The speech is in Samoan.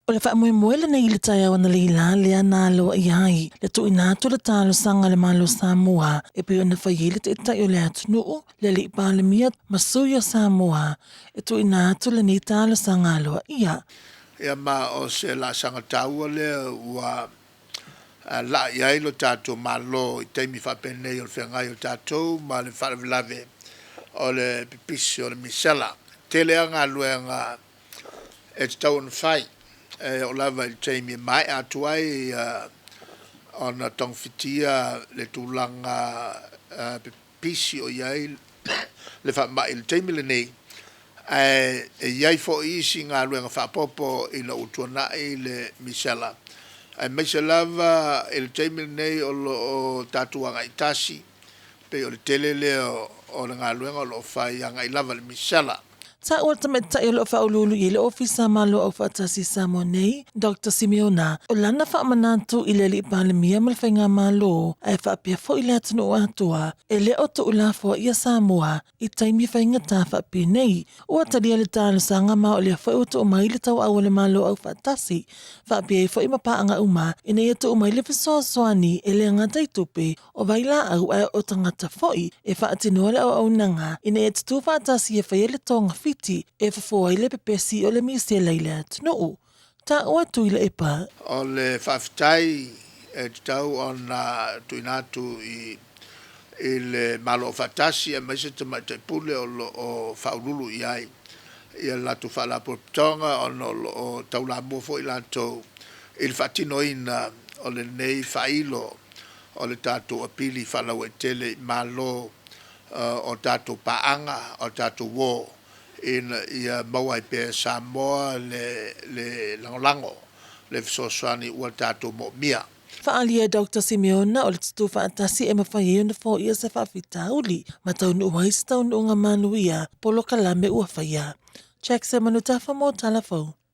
O le faamoemoe lenei i le taeao analeila lea na aloaia ai le tuuina atu o le talosaga a le Malo o Samoa e pei ona fai ai le Taitai o le atunuu, le Alii Palemia ma sui o Samoa e tuuina atu lenei talosaga aloaia. Ia ma o se laasaga taua lea ua laa i ai lo tatou Malo i taimi faapenei o le feagai o tatou ma le faalavelave o le pipisi o le misela. Tele lava galuega e tatau ona fai, e oo lava i le taimi e maea atu ai ona togafitia le tulaga pipisi o i ai le faamai i le taimi lenei, ae e i ai foi isi galuega faaopoopo ina ua tuanai le misela, aemaise lava i le taimi lenei o lo o tatou agai tasi, pei o le tele lea o le galuega o lo o fai agai lava i le misela. Taua le tamaitai o lo o faauluulu i ai le Ofisa Malo Aufaatasi i Samoa nei, Doctor Simeona, o lana faamanatu i le Alii Palemia ma le Faigamalo, ae faapea foi le atunuu atoa, e le o tuulafoaia Samoa i taimi faigata faapenei. Ua talia le talosaga ma o lea foi ua tuu mai le tauau a le Malo Aufaatasi, faapea ai foi ma paaga uma ina ia tuu mai le fesoasoani e le gata i tupe, o vailaau ae o tagata foi e faatinoa le auaunaga ina ia tutū faatasi e faia le togafiti e fofo ai le pepesi o le misela i le atunuu. Taua Tuilaepa. O le faafetai e tatau ona tuuina atu i i le Malo Aufaatasi aemaise Tamaitai Pule o lo o faauluulu i ai ia le latou Faalapotopotoga ona o lo o taulamua foi latou i le faatinoina o lenei faailo o le tatou apili faalauaitele i Malo o tatou paaga, o tatou uo, ina ia maua ai pea e Samoa le, le lagolago, le fesoasoani ua tatou moomia. Faaalia e Doctor Simeona o le tutū faatasi e mafai ai ona foia se faafitauli ma taunuu ai se taunuuga manuia polokalame ua faia. Jackson Manutafa mo Tala Fou.